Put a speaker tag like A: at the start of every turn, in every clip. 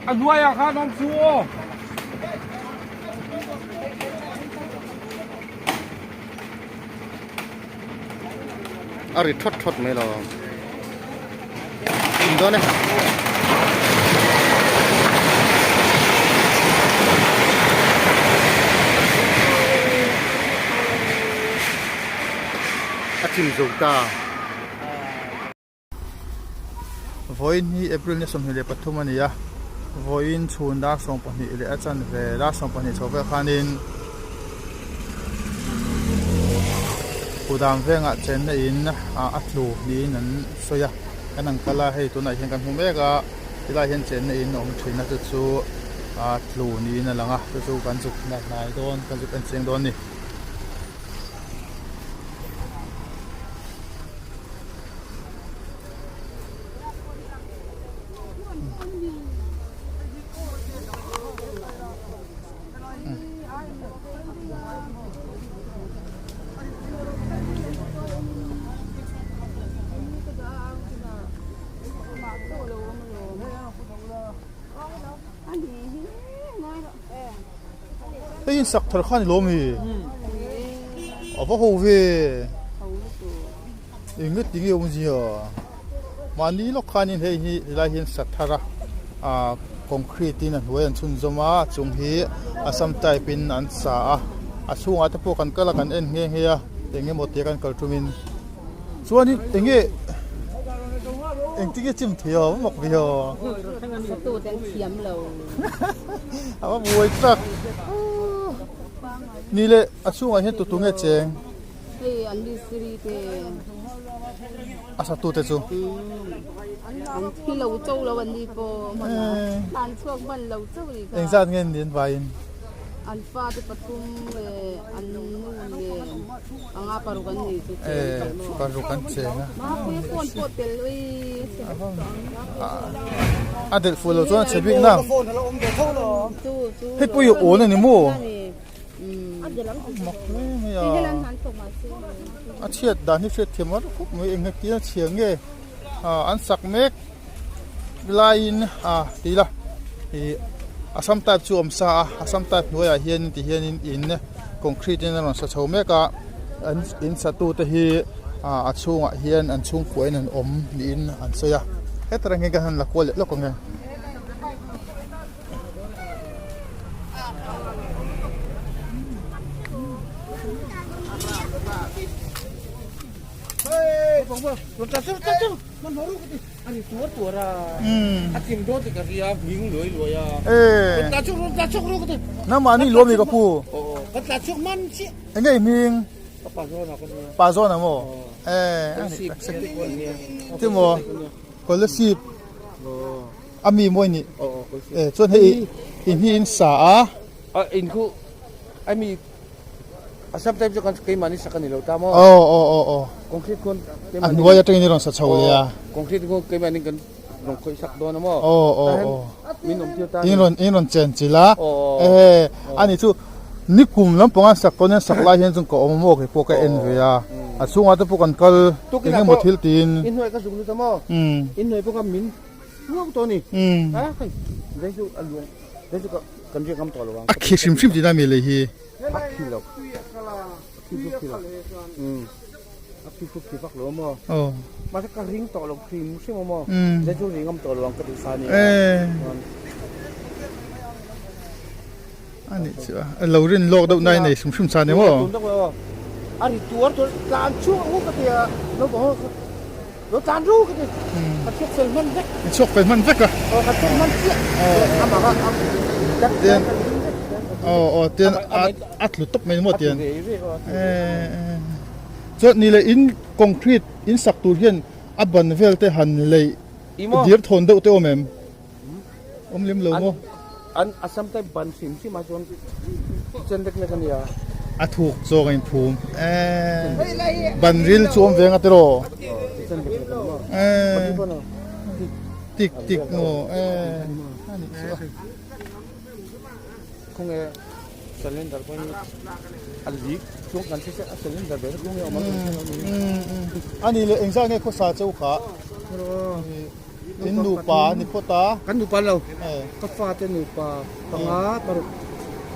A: A hnuaiah khan awm su aw.
B: A ri thawt thawt mai lo in dawn e. A chim zo ta. Vawiin hi April ni 23 a ni a, vawiin chhun dar 12 leh a chanve dar 12 chho vel khanin kudam vengah chenna in a tlu niin an sawi a, kan ang kal a hei tunah hian kan hmu mek a tilai hian chenna in a awm thin a chu chu a tlu niin a lang a chu chu kan zuk hnai dawn kan zuk en chiang dawn a ni. Hei in sak thar kha a ni lo ami? A va ho ve. Eng nge ti nge awmzia? Mahni lawk khanin hei hi helai hian sa thar a, ah concrete in a hnuai an chhunzawm a, a chung hi assam type in an sa a, a chhungah te pawh kan kal a kan en nghe nghe a, eng emaw tia kan kal tumin chuanin eng nge engtin nge chim thei a mak ve aw a va buai tak ni leh a chhungah hian tutu nge cheng.
C: Hei an mistiri te.
B: A satu te chu.
C: An thi lo cho lo an ni pawh hman a. An chhuak hman lo cho ni kha.
B: Engzat nge ni an vaiin?
C: An fa te pathum leh an nu leh anga paruk an ni chu.
B: Eh paruk an cheng a.
C: Mahse phone pawh tel ui.
B: A delh fuh lo chuan a chhe bik nang. Hei pawh i awn a ni maw? Mak hle mai a, a chhiat dan hi hriat thiam a khawp mai eng tia chhia nge ah an sak mek laiin ah ti ila ih assam type chu a awm sa a assam type hnuaiah hian ti hianin in concrete in a rawn sa chho mek a an in sa tute hi ah a chhungah hian an chhungkua in an awm niin an sawi a heta reng hian ka han la kual leh lawk ang e. Nangmah ni luam ni ka pu. Enge i hming? Pa zawn a maw? Eh, ti maw? Kolasib. A mi mawi ni. Eh chuan hei i hni in sa a.
A: A in khu a mi a sometimes chu kan keimahni sak a ni lo ta maw.
B: Aw aw aw aw.
A: Concrete khuan
B: A hnuai atangin i rawn sa chho leh a.
A: Concrete khuan keimahni kan rawn khawih sak dawn a maw.
B: Aw aw aw.
A: Min awm tir ta.
B: In rawn in rawn chen chilh a. Eh ani chu nikum lampang an sak tawn hian sak lai hian chuan ka awm a maw kei pawh ka en ve a. A chhungah te pawh kan kal eng emaw thil tiin.
A: In hnuai ka zuk lut a maw. In hnuai pawh kha min Luang tawh a ni. A hei dei chu a luang dei chu kan riak ngam tawh lo ang.
B: A khi hrim hrim tihna mi lei hi.
A: A khi lo. A khi chu khi lo. A khi chu khi vak lo maw.
B: Aw.
A: Mahse ka ring tawh lo hrim hrim a maw. Dei chu ring ngam tawh lo ang ka tih sa a ni.
B: A nih chu a lo rin lawk deuh nai nei hrim hrim sa ni maw.
A: A ri tuar tuar tlan chhuak ang u ka ti a naupang ho kha lo tlan ru ka ti ka chhuak fel hman vek.
B: I chhuak fel hman vek a.
A: Aw ka chhuak hman chiah amah kha
B: tian aw aw tian a tlu tawp mai maw tian chuan ni leh in concrete in sak tur hian a ban vel te han leih dir thawn deuh te awm em? Awm lem lo maw?
A: An Assam type ban hrim hrim ah chuan chen lek lek a nia.
B: A thuk zawk a inphum. Eh ban ril chu awm ve anga tiraw?
A: Chen lek lek a ni maw?
B: Eh tik tik maw? Eh a nih chu a.
A: Khawnge. Cylinder pawh hi a leak chuang kan hre a cylinder ve kha awm a
B: Ani leh engzah nge khawsa cheu kha in nupa a ni phawt a
A: kan nupa lo ka fate nupa panga paruk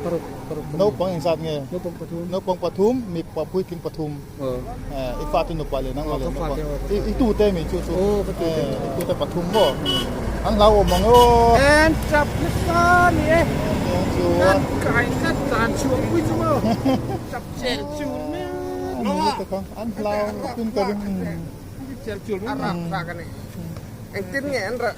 A: paruk paruk
B: naupang engzat nge
A: naupang pathum
B: naupang pathum mipa puitling pathum i fate nupa leh nangmah leh naupang i tute mi chu chu i tute pathum maw an hlau awm ang aw
A: en tap nasa ni e kan kai ka tlan chhuak pui chu maw tap chel chul mai
B: an hlau pin ka ring
A: chel chul mai
D: a rap ani engtin nge an ra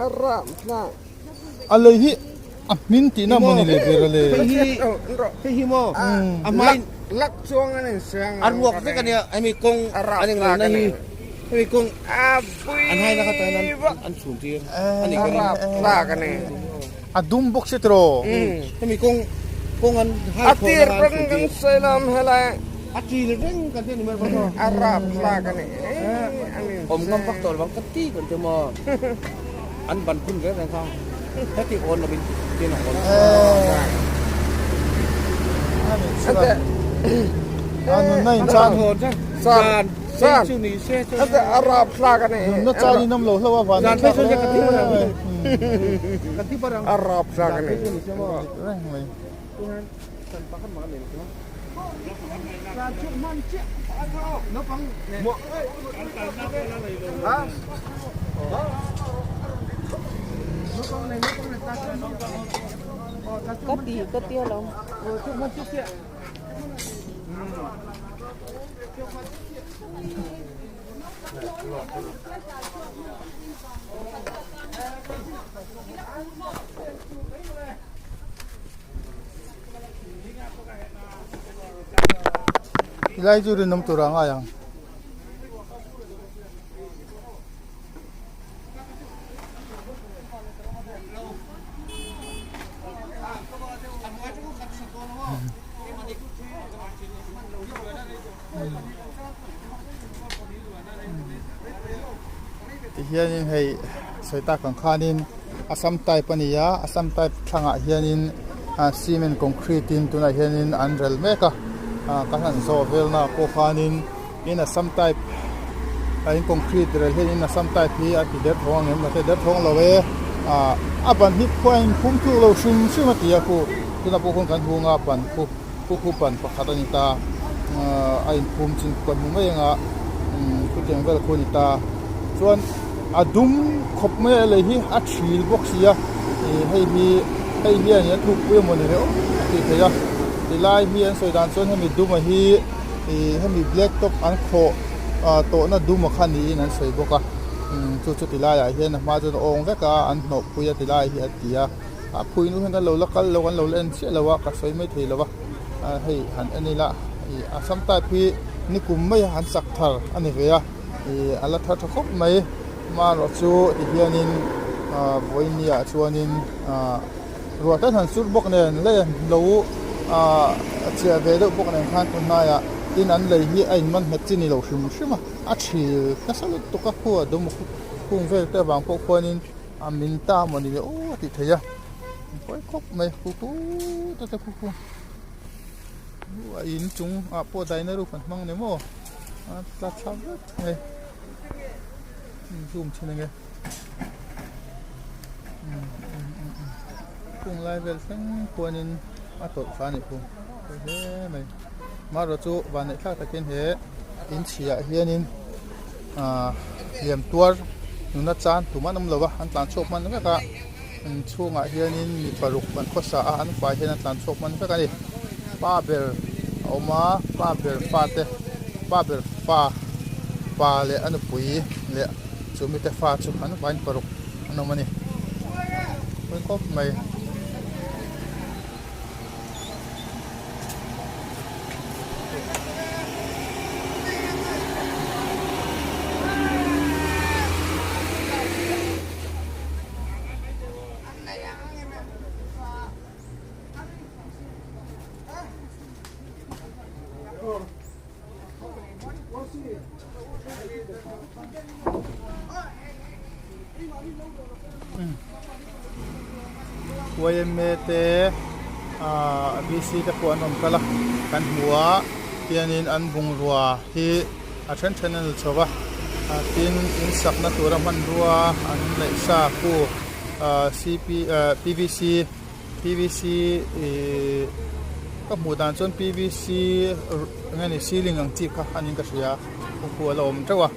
D: a rap thlak
B: a lei hi A hmin tihna maw ni leh ber a le?
A: Hei hi hei hi maw a hmain
D: lak chuang an insiang
A: a ruak vek ania hemi kawng an englo na hi hemi kawng an haina kha tan an chhun tir ani ka ring
D: tlak ani
B: a dum bawk si tiraw
A: hemi kawng kawng an hai
D: a tir reng kan sawi lam helai
A: a til reng kan ti ani mai bawk
D: a rap tlak ani
A: awm ngam vak tawh lovang ka ti kan ti maw An ban phun reng reng kha heti awn lovin tin a awn
B: Nunna in chan
D: Chan
A: Chan chu ni se chu
D: a rap thlak ani
B: Nunna chan in awm lo hlo a van
A: Zan phei chuan ka ti parang ka ti parang
D: a rap thlak ani
B: reng mai
A: Kan pakhat mah nei lo Zan chu man chiah naupang
C: Ka ti ka ti alawm.
B: Tilai chu rinawm tur a ngai ang. Tihianin hei sawi tak ang khanin Assam type a ni a Assam type thlangah hianin ah cement concrete in tunah hianin an rel mek a ah kan han zawh velna pawh khanin in Assam type a in concrete rel hian in Assam type hi a ti derthawng ang em mahse derthawng lo e ah a ban hi khua in phum tluk lo hrim hrim a ti a khu tunah pawh khawn kan hung a ban khu khu khu ban pakhat a ni ta ah a inphum chin kan hmu mai ang a umm khutiang vel khu a ni ta chuan a dum khawp mai a lei hi a thil bawk si a ih hei hi hei hian a thukpui emawni le aw a tih theih a tilai hi an sawi dan chuan hemi dum a hi ih hemi black top an khawh ah tawhna dum a kha niin an sawi bawk a umm chu chu ti laiah hian a hma chuan a awng vek a an hnawh pui a ti lai hi a ti a a phui nu hian kan lo la kal lo kan lo la en chiah lo a ka sawi mai thei lo va ah hei han en ila ih assam type hi nikum mai a an sak thar a ni ve a ih a la thar tha khawp mai amaherawh chu ti hianin ah vawiin ah chuanin ah ruah tan han sur bawk nen lei an lo ah chiah ve deuh bawk nen khan tun hnaiah tin an lei hi a in man nghet chi ni lo hrim hrim a a thil nasa lutuk a khu a dum khung vel te avang pawh khuanin a min ta maw ni le aw a tih theih a pawi khawp mai khu khu te te khu khu a in chung ah pawh daina roof an hmang ni maw a tla thla vek mai zoom thin ang e. Kung lai vel thleng khuanin a tawlh thla a nih khu pawi hle mai marawh chu vanneih thlak takin he in chhiah hianin ahh hliam tuar nuna chan tum an awm lo va an tlan chhuak hman vek a in chhungah hianin mi paruk an khawsa a an fai hian an tlan chhuak hman vek a ni pa ber a awm a pa ber fate pa ber fa pa leh a nupui leh. Chu mite fa chu an vain paruk an awm a ni. Pawi khawp mai. Yma te ah VC te pawh an rawn kal a kan hmu a tianin an bungrua hi a then then an la chho va ah tin in sakna tura hmanrua an neih sa khu ah cp ah pvc pvc ihh ka hmuh dan chuan pvc eng nge ni ceiling ang chi kha a niin ka hria khu khu a la awm teuh a.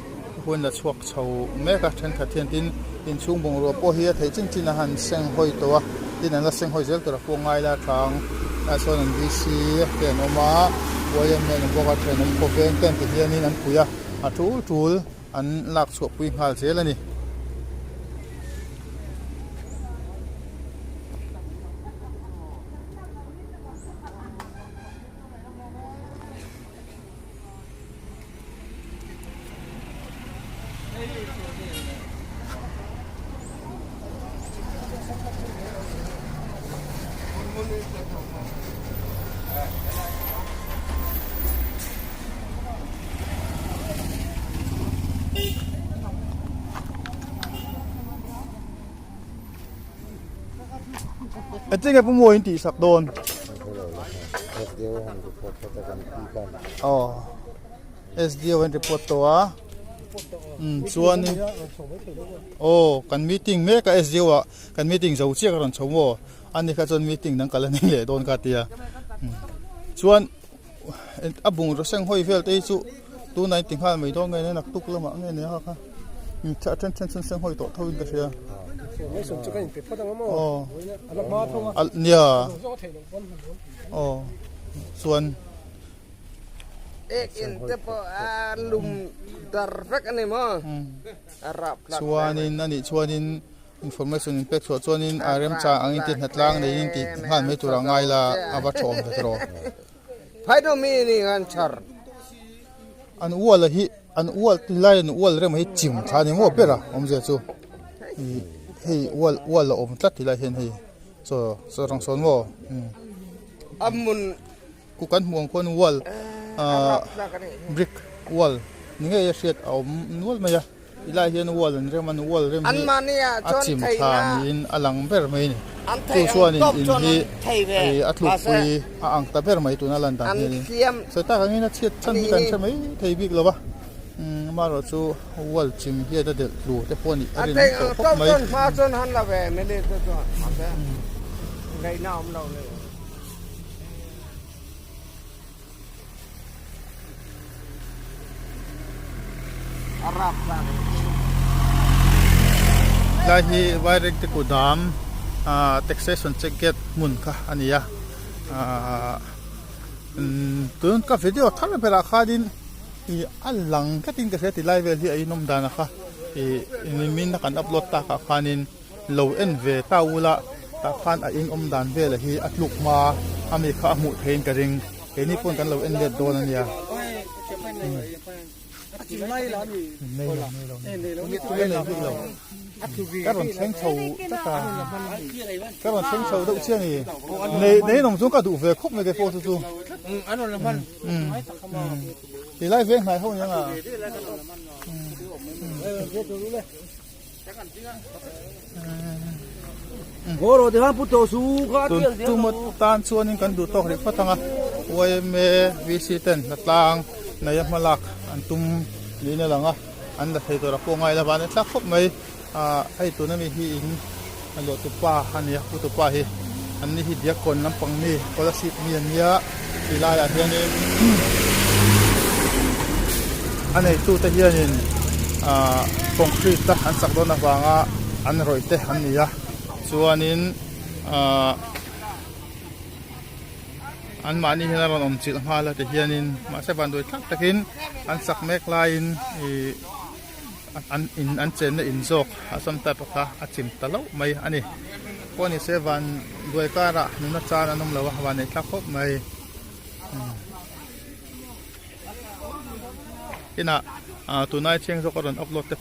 B: Hun la chhuak chho mek a, thenkhat hian tin inchhung bungrua pawh hi a theih chin chin a han seng hawi tawh a, tin an la seng hawi zel tur a pawh ngai la thang ah sawn an VC te an awm a, YMA an awm bawk a, thenawm khawveng te an ti hianin an pui a, a tul tul an lak chhuah pui nghal zel a ni. Engtin nge Pu Mawi in tih sak dawn? Aw SDO an report tawh a umm chuanin aw kan meeting mek a SDO ah kan meeting zo chiah ka rawn chho maw ani kha chuan meeting dang ka la nei leh dawn ka tia chuan a bungraw seng hawi vel te hi chu tunah in ti nghal mai dawn nge nia naktuk lamah nge nia kha kha a then then chuan seng hawi tawh tho in ka hria aw nia aw chuan.
D: Ek in te pawh a lum dar vek a ni maw a rap hlak
B: chuanin a nih chuanin information in pek chhuah chuanin a remchang angin te hnatlang neiin tih nghal mai tur a ngai la a va tha awm ve tawh
D: Phai mi ni ngan chhar
B: an ual a hi an ual ti lai an ual rem hi chim tha ni maw ber a awmzia chu ih hei ual ual a awm tlat ti lai hian hei chaw chaw rang sawn maw
D: a mun
B: Ku kan hmuh ang khuan wall ahh brick wall ni ngei a hriat a awm nual mai a ti lai hian wall an rem a wall rem hi a chim thla niin a lang ber mai a ni chu chuanin in hi hei a tlukpui a ang ta ber mai tuna lan dan hianin sawi tak angin a chhiat chhan hi kan hre mai thei bik lo va umm amaherawh chu wall chim hian a delh tlu te pawh a nih a rinawm tawh khawp mai. Lai hi Vairengte kudam ah taxation check gate hmun kha a ni a ah tun ka video thar berah khanin ih a lang tlatin ka hria ti lai vel hi a inawm dan a kha ih nimin a kan upload takah khanin. Lo en ve ta ula tah khan a in awm dan vel hi a tluk hma a mi kha a hmuh theiin ka ring keini pawn kan lo en let dawn a nia. Ka rawn thleng chho tlat a ka rawn thleng chho deuh chiah a ni nei nei in awm chuan ka duh ve khawp mai keipawh chu chu ti lai veng hnai ho nia. Tun tum atan chuanin kan duh tawk rih phawt ang a yma VC ten hnatlang nei a hmalak an tum niin a lang a an la thei tur a pawh ngai lova an thlak khawp mai ah hei tuna mi hi in a luah tupa a ni a pu tupa hi an ni hi diakkawn lampang mi scholarship mi an nia ti laiah hianin a neitute hianin ahh concrete a an sak dawn avanga an rawih te an ni a chuanin ahh anmahni hian a rawn awm chilh nghal a ti hianin mahse vanduai thlak takin an sak mek laiin ihh an in an chenna in zawk a sam type kha a chim ta loh mai a ni pawh ni se van duai karah nuna chan an awm lo a van nei thlak khawp mai inah ah tunai chheng zawk a rawn upload te pawh.